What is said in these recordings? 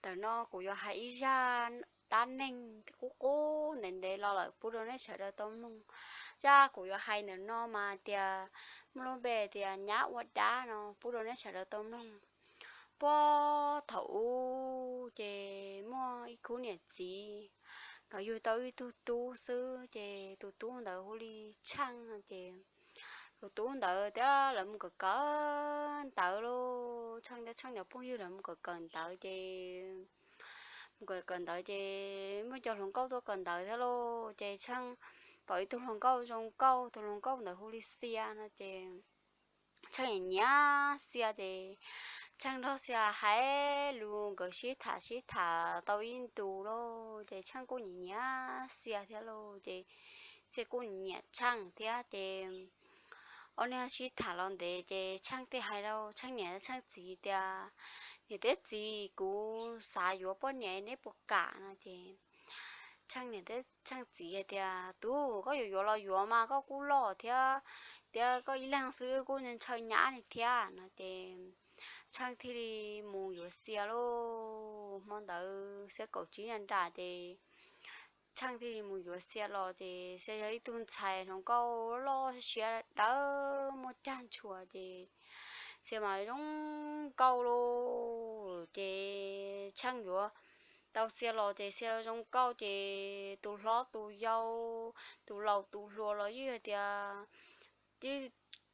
Ntawm no kuv yuav hais ib zaj dab neeg qub qub ntev ntev los lawm pub rau nej sawv daws tau mloog. Zaj kuv yuav hais ntawm no mas tias muaj lub npe tias nyab ua dab no pub rau nej sawv daws tau mloog. Puag thaum ub ces muaj ib khub niam txiv, nkawd yug tau ib tug tub xwb ces tus tub ntawd hu li Tsheej no ces tus tub ntawd thiab lawv mus kawm kawm ntawv lauj. Tsheej thiab Tsheej cov phooj ywg lawv mus kawm kawm ntawv ces mus kawm kawm ntawv ces muaj cov hluas nkauj tuaj kawm ntawv thiab lauj. Ces Tsheej pom ib tug hluas nkauj zoo nkauj, tus hluas nkauj ntawd hu li Xia no ces Tsheej nyiam nyiam Xia ces Tsheej nrog Xia hais lus, nkawd sib tham sib tham tau ib ntus lauj ces Tsheej kuj nyiam nyiam Xia thiab lauj ces Xia kuj nyiam Tsheej thiab ces ob niag sib tham los ntev ces Tsheej thiaj hais rau Tsheej niam Tsheej txiv tias, niam thiab txiv, kuv xav yuav poj niam, neb puas kam no ces Tsheej niam thiab Tsheej txiv hais tias, tub, koj yuav yuav los yuav mas, koj kuj loj thiab, tias koj ib leeg xwb kuj ntshaw nyab li thiab no ces Tsheej thiaj li mus yuav Xia lauj. Hmo ntawd xiab kaum tsib nram ces Tsheej thiaj li mus yuav Xia los ces Xia yog ib tug ntxhais hluas nkauj loj siab dawb muaj cag ntshua ces Xia mas zoo nkauj lauj ces Tsheej yuav tau Xia los ces Xia zoo nkauj ces tus hlob tus yau, tus laus tus hluas los yeej hais tias, yeej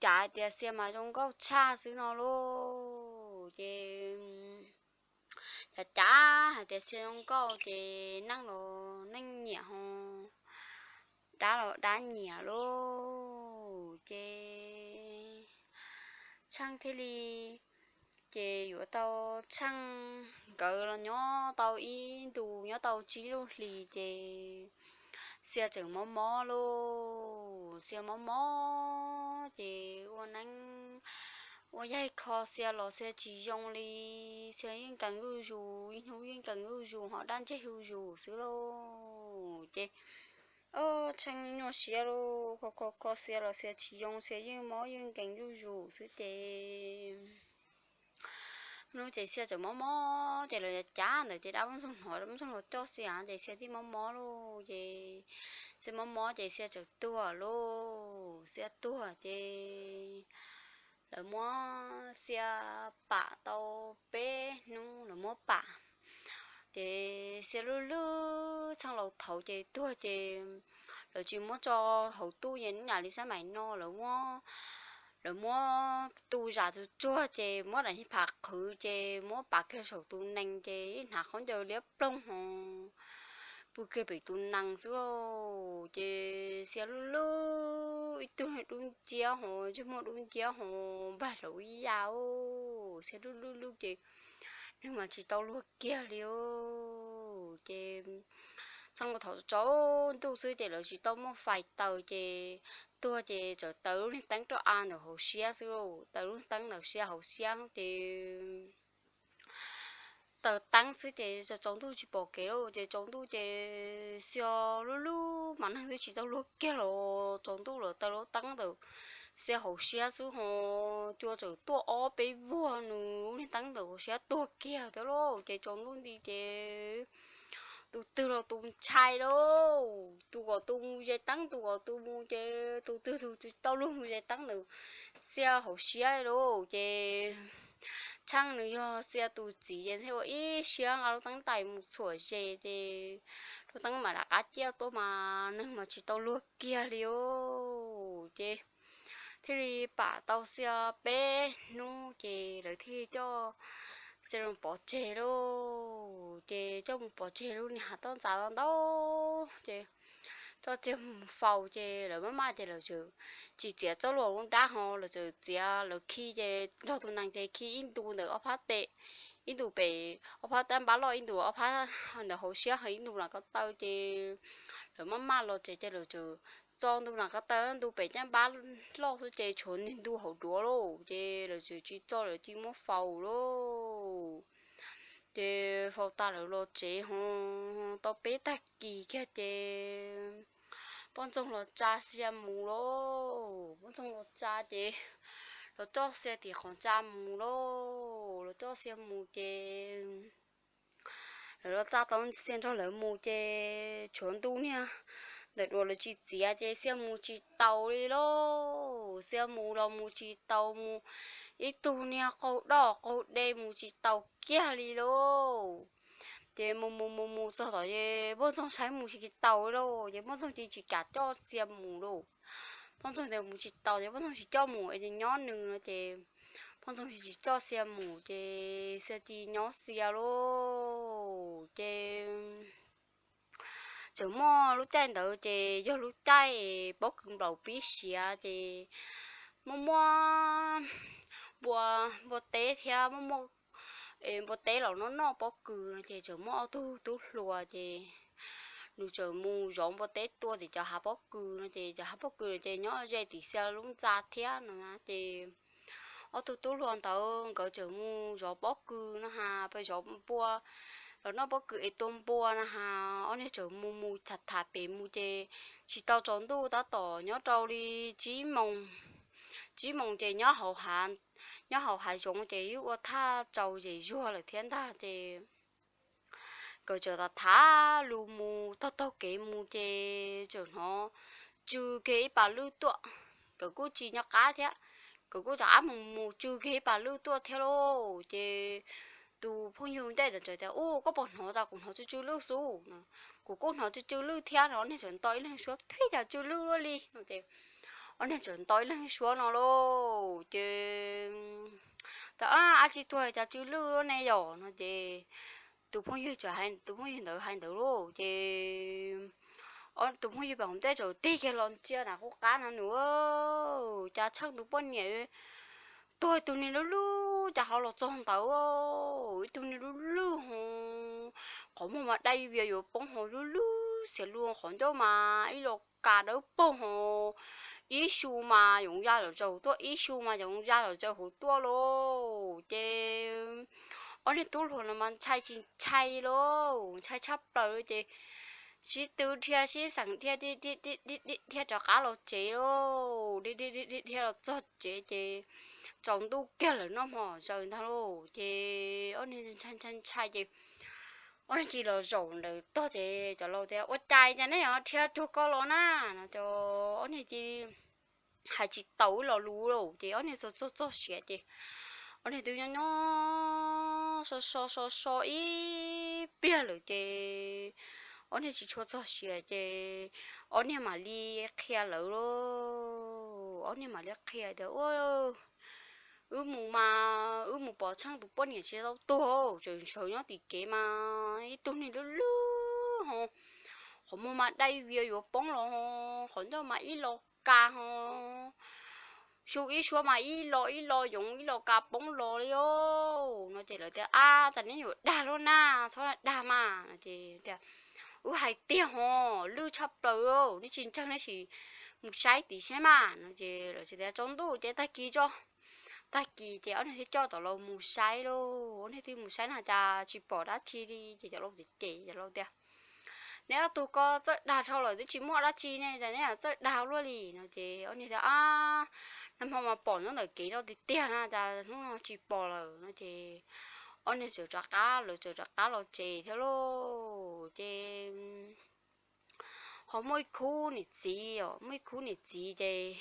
cav hais tias Xia mas zoo nkauj tshaj xwb no lauj ces cav cav hais tias Xia zoo nkauj ces neeg los neeg nyiam ho dab los dab nyiam lauj ces Tsheej thiaj li ces yuav tau Tsheej. Nkawd los nyob tau ib ntus, nyob tau tsib lub hlis ces Xia tseem mob mob lauj. Xia mob mob ces ua neeb ua yaig kho Xia los Xua tsis zoo li. Xia yeej nkees zuj zus, ib hnub yeej nkees zuj zus ho dab ntseg zuj zus xwb lauj ces Tsheej nyuaj siab lauj, kho kho kho Xia los Xia tsis zoo, Xia yeej mob yeej nkees zuj zus xwb ces hnub ces Xia tseem mob mob ces lawv cav cav ntawd ces dab muab ntxoog hnov, muab ntxoog hnov coj Xia ces Xia thiaj mob mob lauj ces Xia mob mob ces Xia tseem tuag lauj. Xia tuag ces lawv muab Xia pam tau peb hnub, lawv muab pam ces Xia lub lub txheej laus thaud ces tuag ces lawv tsis muab tso hauv tuj ces nyob li xab mais no lawv muab, lawv muab tu zam tu tsuag ces muab daim phav qhwv ces muab pav kiag saum tus nees ces ib hnav khaub ncaws liab ploog ho pw kiag pem tus nees xwb lauj ces Xia lub lub ib tug dub nciab ho, ntsej muag dub nciab ho, nplaig hlauv ib yam, Xia lub lub lub ces neeg mas tsis tau luag kiag li ces txheej laus thaud tsaus ntuj xwb ces lawv tsis tau muaj fais taws ces tuag ces txawm taws lub niag teeb roj av ntawm hauv siab xwb lauj, taws lub teeb ntawm Xia hauv siab ces taws teeb xwb ces tsaus ntuj tsis pom kev lauj ces tsaus ntuj ces Xia lub lub mas neeg twb tsis tau luag kiag los tsaus ntuj lawm taws lub teeb ntawm Xia hauv siab xwb ho cua txawm tuaj ob peb vuag nws lub niag teeb ntawm hauv siab tuag kiag thiab lauj ces tsaus ntuj nti ces tus twg los tus ntshai lauj, tus kom tus mus zes teeb, tus kom tus mus ces tus twg tus tsis tau luag mus zes teeb ntawm Xia hauv siab lauj ces Tsheej nws yog Xia tus txiv ces thiaj ua ib siab nqa lub teeb tais mus txhuam zes ces lub teeb mam rov qab ciaj tuaj mas neeg mas tsis tau luag kiag li ces thiaj li pam tau Xia peb hnub ces lawv thiaj li coj Xia mus pov tseg lauj ces coj mus pov tseg lub niag hav toj ntxas ntau ces coj Xia mus faus ces lawv maj maj ces lawv txawm tsis txiav txoj lus lub dab ho lawv txawm txiav lawv khi ces nrog tus nees ces khi ib ntu ntawm ob phab tes, ib ntu pem ob phab tab npab loj, ib ntu ob phab ntawm hauv siab ho ib ntu nram ko taw ces lawv maj maj los tsev ces lawv txawm txo ntu nram ko taw ntu pem caj npab loj xwb ces tshuav niag ntu hauv duav lauj ces lawv txawm tsis txo lawv cia muab faus lauj ces faus tas lawv los tsev ho tau peb tag kis kiag ces poj ntxoog los tsa Xia mus lauj, poj ntxoog los tsa ces los coj Xia tim qhov tsa mus lauj, los coj Xia mus ces Lawv los tsa tau Xia nrog lawv mus ces tshuav ntuj niag ntawm duav lawv tsis txiav ces Xia mus tsis taus li lauj. Xia mus los mus tsis taus, mus ib tug niag qaug doj qaug de mus tsis taus kiag li lauj. Ces mus mus mus mus txog tom ces Poj Ntxoog saib mus tsis taus li lauj, ces Poj Ntxoog ces tsis kam coj Xia mus lauj. Poj Ntxoog tias mus tsis taus ces Poj Ntxoog tsis coj mus es nyob nws no ces Poj Ntxoog tsis coj Xia mus ces Xia cia nyob Xia lauj. Ces txawm muaj lub caij ntawd ces yog lub caij pob kws nplaum pib siav ces muaj muaj npua, npua teb thiab muaj muaj npua teb los noj noj pob kws no ces txawm muaj ob tug tub hluas ces nws txawm mus zov npua teb tua tim cov hav pob kws no ces cov hav pob kws ces nyob ze tim Xia lub ntxa thiab no ces ob tug tub hluas ntawd nkawd txawm mus zov pob kws no has, pes zov npua los noj pob kws es tua npua no has, ob niag txawm mus mus tham tham pem mus ces tsis tau tsaus ntuj, tab tom nyob rau li tsib moos, tsib moos ces nyob hauv hav, nyob hauv hav zoov ces yeej ua thaj tsaus zem zuag lawm thiab ntag ces nkawd txawm tham tham lus mus taug taug kev mus ces txawm hnov tsw kiag ib pas lwj tuaj. Nkawd kuj tsis nco qab thiab, nkawd kuj rov qab mus mus tsw kiag ib pas lwj tuaj thiab lauj. Ces tus phooj ywg ntej ntawd tias, Ub, koj puas hnov tas? Kuv hnov tsw tsw lwj xwb. Kuv kuj hnov tsw tsw lwj thiab no. Ob niag txawm nto ib leeg suab, Phem, cas tsw lwj luaj li no ces ob niag txawm nto ib leeg suab no lauj. Ces tias, Ab, dab tsi tuag cas tsw lwj luaj ne yom no ces tus phooj ywg, tus phooj ywg ntawd hais ntawd lauj ces tus phooj ywg pem hauv ntej txawm tig kiag los ntsia na qub qab no nws, Cas Tsheej tus poj niam tuag ib tug niag lub lub cas ho los txog ntawd, ib tug niag lub lub ho qhov muag mas dai vias yuav poob ho lub lub xiav lug, qhov ncauj mas ib lo ka dawb paug ho ib xyu mas yoov ya zom zaws hauv tuaj, ib xyu mas yoov ya zom zaws hauv tuaj lauj. Ces ob niag tub hluas no mas ntshai tsis ntshai lauj, ntshai tshaj plaws li ces sib tw dhia sib xeem dhia dhia rov qab los tsev lauj. Dhia dhia los txog tsev ces tsaus ntuj kiag lawm noj hmo zaws ntag lauj. Ces ob niag ntshai ntshai ntshai ces ob niag cia li los zaum ntawm tog ces cov laus tias, Ua cas cas neb yuav dhia cuag ko los na? No ces ob niag cia li hais tsis tau ib lo lus lauj. Ces ob niag txog txog txog siav ces ob niag twb nyob nyob so so so so ib pliag lawm ces ob niag tsis tshua txog siav ces ob niag mam li qhia lawv lauj. Ob niag mam li qhia tias, Ua, wb mus mas wb mus pom Tsheej tus poj niam tsis tau tuag, tseem sawv nyob tim kev mas ib tug niag lub lub ho, qhov muag mas dai vias yuav poob los ho, qhov ncauj mas ib lo ka ho, xyu ib suab mas ib lo ib lo yoov ib lo ka poob los li os. No ces lawv tias, Ab, cas neb yuav dag luaj na, txhob dag mas. No ces tias, Wb hais tiag ho, lwj tshaj plaws, neb tsis ntseeg neb sim mus saib tim saib mas. No ces lawv txawm tias, Tsaus ntuj ces tag kis tso. Tag kis ces ob niag thiaj coj cov laus mus saib lauj. Ob niag thiaj mus saib no cas tsis pom dab tsi li ces cov laus cem cem cov laus tias, Neb ob tug ko txawj dag dhau lawm twb tsis muaj dab tsi ne, cas neb txawj dag luaj li? No ces ob niag tias, Ab, nag hmo mas pom nyob ntawm kev no tiag tiag na, cas hnub no tsis pom lawm? No ces ob niag txawm rov qab, lawv txawm rov qab los tsev thiab lauj. Ces ho muaj ib khub niam txiv os, muaj ib khub niam txiv ces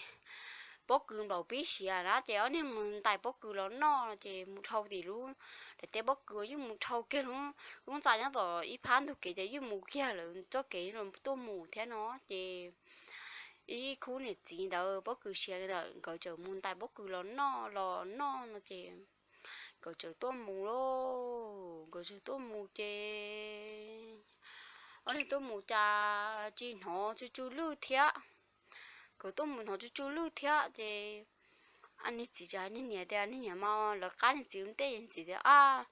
pob kws nplaum pib siav na ces ob niag mus ntais pob kws los noj ces mus dhau tim lub daim teb pob kws, yeej mus dhau kiag lub ntxa nyob tom ib phab ntug kev ces yeej mus kiag lawv txoj kev tuaj mus thiab no ces ib khub niam txiv ntawd pob kws siav ntawd nkawd txawm mus ntais pob kws los noj los noj no ces nkawd txawm tuaj mus lauj. Nkawd txawm tuaj mus ces ob niag tuaj mus cas tsis hnov tsw tsw lwj thiab. Nkawd tuaj mus hnov tsw tsw lwj thiab ces niag txiv txawm hais niag niam tias, Niag niam mas, lawv qab niag txiv ua ntej, niag txiv tias, Ab,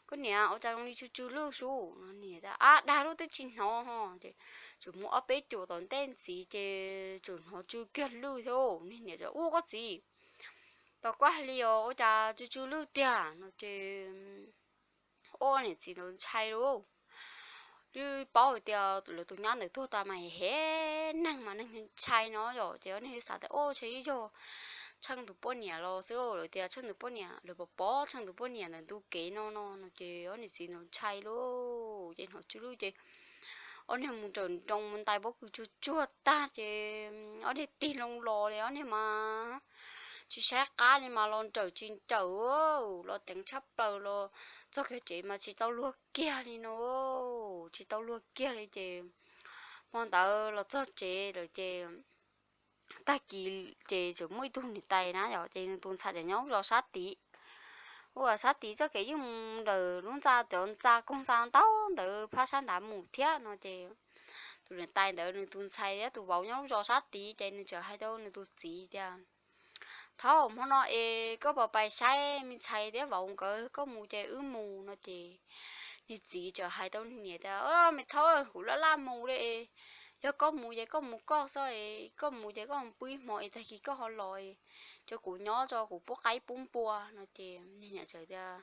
koj niam, ua cas zoo li tsw tsw lwj sub? No niag niam tias, Ab, dag lub twb tsis hnov ho. Ces txawm mus ob peb cuam tom ntej ntxiv ces txawm hnov tsw kiag lwj thiab. Niag niam tias, Ub, koj txiv, tau koj hais li os, ua cas tsw tsw lwj tiag? No ces ob niam txiv ntawd ntshai lauj. Twb paub hais tias lawv tus nyab ntawd tuag tas mas hem neeg mas neeg ntshai no yom, ces ob niag xav tias, Ub, ntshe yeej yog Tsheej tus poj niam los xwb. Lawv tias Tsheej tus poj niam, lawv pom pom Tsheej tus poj niam ntawm ntu kev no no no ces ob niam txiv ntawd ntshai lauj, ces hnov tsw lwj ces ob niag mus nrawm nroos mus ntais pob kws tsuag tsuag tag ces ob niag tig loo los li ob niag mas tsis saib qab li mas los nrawm tsis nrawm, los teev tshaj plaws los txog kiag tsev mas tsis tau luag kiag li no, tsis tau luag kiag li ces hmo ntawd los txog tsev lawm ces tag kis ces txawm muaj ib tug niam tais na yom, ces nws tus ntxhais txawm nyob zos sab tid. Ua sab tid txoj kev yeej mus ntawm lub ntxa, cov ntxa koog ntxa ntau ntawd phab sab nrad mus thiab no ces tus niam tais ntawd nws tus ntxhais thiab tus vauv nyob lub zos sab tid ces nws txawm hais rau nws tus txiv tias, Thaum hmo no es koj puas pais saib me ntxhais thiab vauv nkawd, koj mus ces wb mus no ces nws txiv txawm hais rau nws niam tias, Me thaub, kuv laj laj mus li, yog koj mus ces koj mus koj xwb, koj mus ces koj mus pw ib hmo es tag kis koj ho los, tso kuv nyob tso kuv pub qaib pub npua no ces nws niam txawm tias,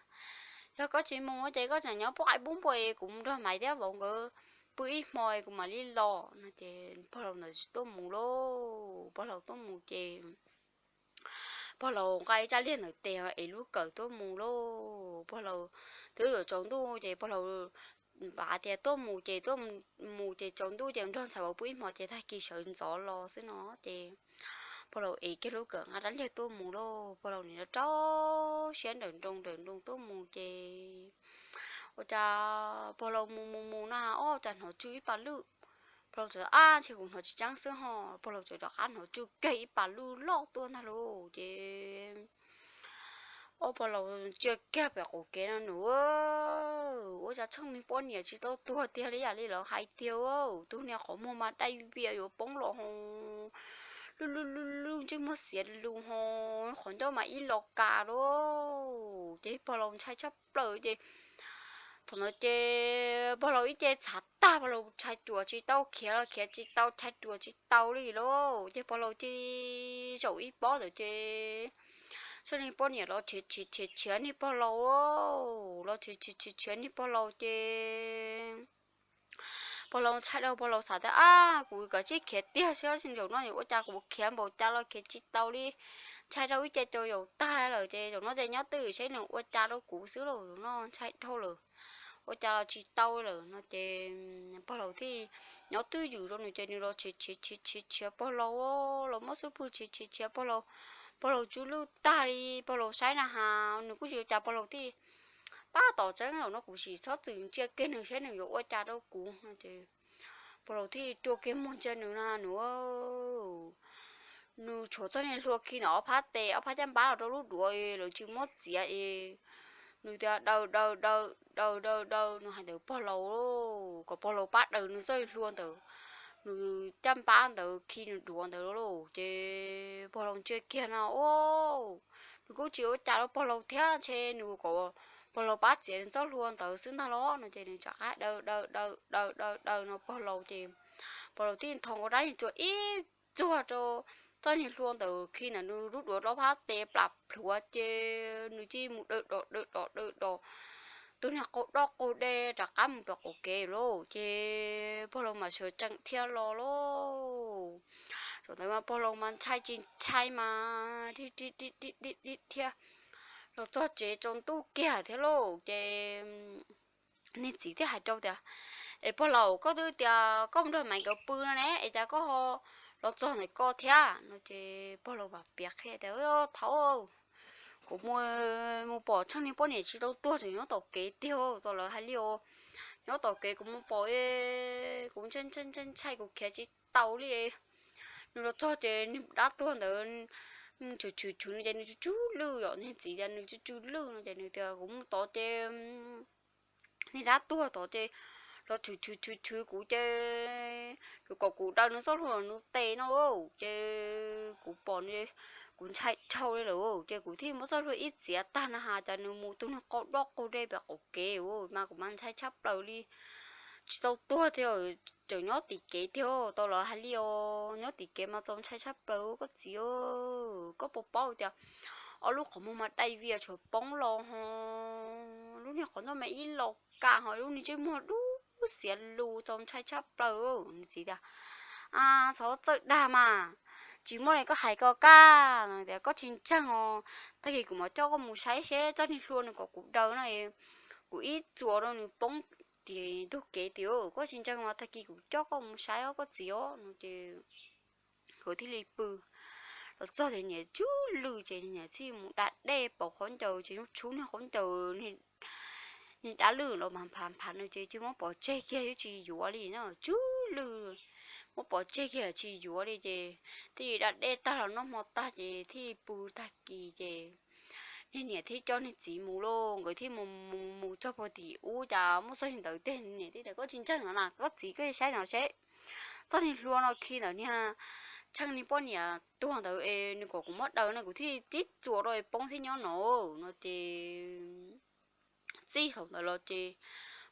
Yog koj tsis mus ces koj tseem nyob pub qaib pub npua es kuv mus nrog Maiv thiab vauv nkawd pw ib hmo es kuv mam li los no ces pog laus ntawd tsis tuaj mus lauj. Pog laus tuaj mus ces pog laus nqa ib rab liag ntawm tes es lub kawm tuaj mus lauj. Pog laus twb yuav tsaus ntuj ces pog laus vam tias tuaj mus ces tuaj mus ces tsaus ntuj ces nrog ntxhais vauv pw ib hmo ces tag kis sawv ntxov los xwb no ces pog laus ev kiag lub kawm nqa rab liag tuaj mus lauj. Pog laus nim no rau siab nrawm nroos nrawm nroos tuaj mus ces ua cas pog laus mus mus mus na, ua cas hnov tsw ib pas lwj. Pog laus txawm, Ab, ntshe kuv hnov tsis tseeb xwb ho. Pog laus txawm rov qab hnov tsw kiag ib pas lwj loj tuaj ntag lauj ces ob pog laus ntsia kiag pem qaum kev no nws, Ua cas Tsheej niag poj niam tsis tau tuag tiag li yam li lawv hais tiag, tus niag qhov muag mas dai vias yuav poob los ho lub lub lub lub ntsej muag xiav lus ho qhov ncauj mas ib lo kas lauj. Ces pog laus ntshai tshaj plaws ces thaum ntawd ces pog laus ib ce txhav tag, pog laus ntshai ruam tsis tau, khiav los khiav tsis tau, ntshai ruam tsis tau li lauj. Ces pog laus cia li zaum ib pob ntawd ces Tsheej niag poj niam los tshiav tshiav tshiav niag pog laus, los tshiav tshiav tshiav tshiav niag pog laus ces pog laus ntshai dhau, pog laus xav tias, Ab, kuv kav tsij khiav tiag xwb, zaum no ua cas kuv khiav npaum cas los khiav tsis tau li, ntshai dhau ib ce caus yaus tag lawm ces zaum no ces nyob twj ywm saib nws ua cas rau kuv xwb lauj, zaum no ntshai dhau lawm, ua cas los tsis tau lawm no ces pog laus thiaj nyob twj ywm rau nws ces nws los tshiav tshiav tshiav tshiav pog laus, los muab xub pwg tshiav tshiav tshiav pog laus, pog laus tsw lwj tag li, pog laus saib na has nws kuj tsis ua cas, pog laus thiaj pab tom tseeb, zaum no kuv sim txhob txwm ntsia kiag nws saib nws yuav ua cas rau kuv no ces pog laus thiaj rua kiag muag ntsia nws na nws, nws tshuav txoj niag hlua khi ntawm ob phab tes ob phab caj npab los rau lub duav lawv tsis muab txiav es nws tias daws daws daws daws daws daws, nws hais ntawd pog laus, kom pog laus pab daws nws txoj hlua ntawd, nws caj npab ntawd khi nws duav ntawd lauj. Ces pog laus ntsia kiag no, nws kuj tsis ua cas rau pog laus thiab, ntshe nws kom pog laus pab txiav nws txoj hlua ntawd xwb ntag los no ces nws rov qab daws daws daws daws daws daws no pog laus ces pog laus thiaj nthos nkaus rab niag tsuas ib tsuag rau txoj niag hlua ntawd khi ntawm nws lub duav rau phab tes plam plhuav ces nws cia li mus daws dos daws dos daws dos, tus niag qaug doj qaug de rov qab mus pem qaum kev lauj. Ces pog laus mas sawv tsees thiaj los lauj. Zaum ntawd mas pog laus mas ntshai tsis ntshai mas ib ib ib ib thiab los txog tsev tsaus ntuj kiag thiab lauj. Ces niag txiv thiaj hais rau tias, Es pog laus, koj twb tias koj mus nrog Maiv nkawd pw no ne, es cas koj ho los txog ntawm ko thiab no? Ces pog laus mam piav qhia tias, Thaum kuv mus pom Tsheej niag poj niam tsis tau tuag, tseem nyob tom kev tiag, tau lawv hais li os. Nyob tom kev kuv mus pom, kuv ntshai ntshai ntshai ntshai kuv khiav tsis tau li. Nws los txog ces niag dab tuag ntawd tshwm tshwm tshwm no ces nws tsw tsw lwj, yog niag txiv tias nws tsw tsw lwj no ces nws tias, Kuv mus tod ces niag dab tuag tod ces los tshwm tshwm tshwm tshwm kuv ces yuav kom kuv daws nws txoj hlua nws tes no lauj. Ces kuv pom nws, kuv ntshai dhau li lawm ces kuv thiaj muab txoj hlua ib txiav tag na has cas nws mus tus niag qaug doj qaug de pem qaum kev mas kuv mas ntshai tshaj plaws li. Tsis tau tuag tiag, tseem nyob tim kev tiag, tau lawv hais li os. Nyob tim kev mas txaus ntshai tshaj plaws koj txiv. Koj puas paub tias ob lub qhov muag mas dai vias tshuav poob los ho, lub niag qhov ncauj mas ib lo kas ho, lub niag ntsej muag dub xiav lus txaus ntshai tshaj plaws. Nws txiv tias, Txhob txawj dag mas, tsis muaj li koj hais ko kaj no tias koj tsis ntseeg os, tag kis kuv mam coj koj mus saib seb txoj niag hlua nws kom kuv daws no, kuv ib txuas rau nws poob tim ntug kev tiag, koj tsis ntseeg mas tag kis kuv coj koj mus saib os koj txiv os no ces nkawd thiaj li pw. Los txog ces niam tsw lw ces niam thiaj mus da dej pauv khaub ncaws ces yeej tshub niag khaub ncaws niag dab lwj los mas nphav nphav no ces thiaj muab pov tseg kiag twb tsis yuav li no, tsw lw muab pov tseg kiag tsis yuav li ces thiaj li da dej tag los noj hmo tag ces thiaj li pw tag kis ces niag niam thiaj coj niag txiv mus lauj, nkawd thiaj mus mus mus txog puag tim ub cas muaj txoj niag ntawd tiag, niam thiaj tias koj tsis ntseeg no na, koj txiv koj saib no seb txoj niag hlua no khi ntawm niag Tsheej niag poj niam tuag ntawd es nws kom kuv muab daws no kuv thiaj tib txuas rau poob thiab nyob no no ces txij thaum ntawd los ces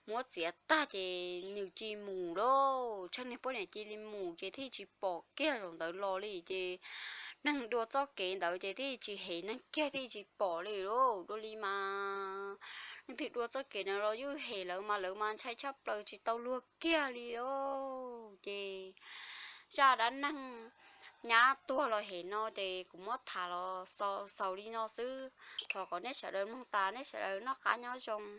muab txiav tag ces nws cia li mus lauj, Tsheej niag poj niam cia li mus ces thiaj tsis pom kiag zaum ntawd los li ces neeg dua txoj kev ntawd ces thiaj tsis hem neeg kiag thiaj tsis pom li lauj. Dua li mas leej twg dua txoj kev ntawd los yeej hem lawv mas lawv mas ntshai tshaj plaws tsis tau luag kiag li lauj. Ces zaj dab neeg nyab tuag los hem no ces kuv muab tham los xaus li no xwb. Thov kom nej sawv daws mloog tas nej sawv daws noj qab nyob zoo.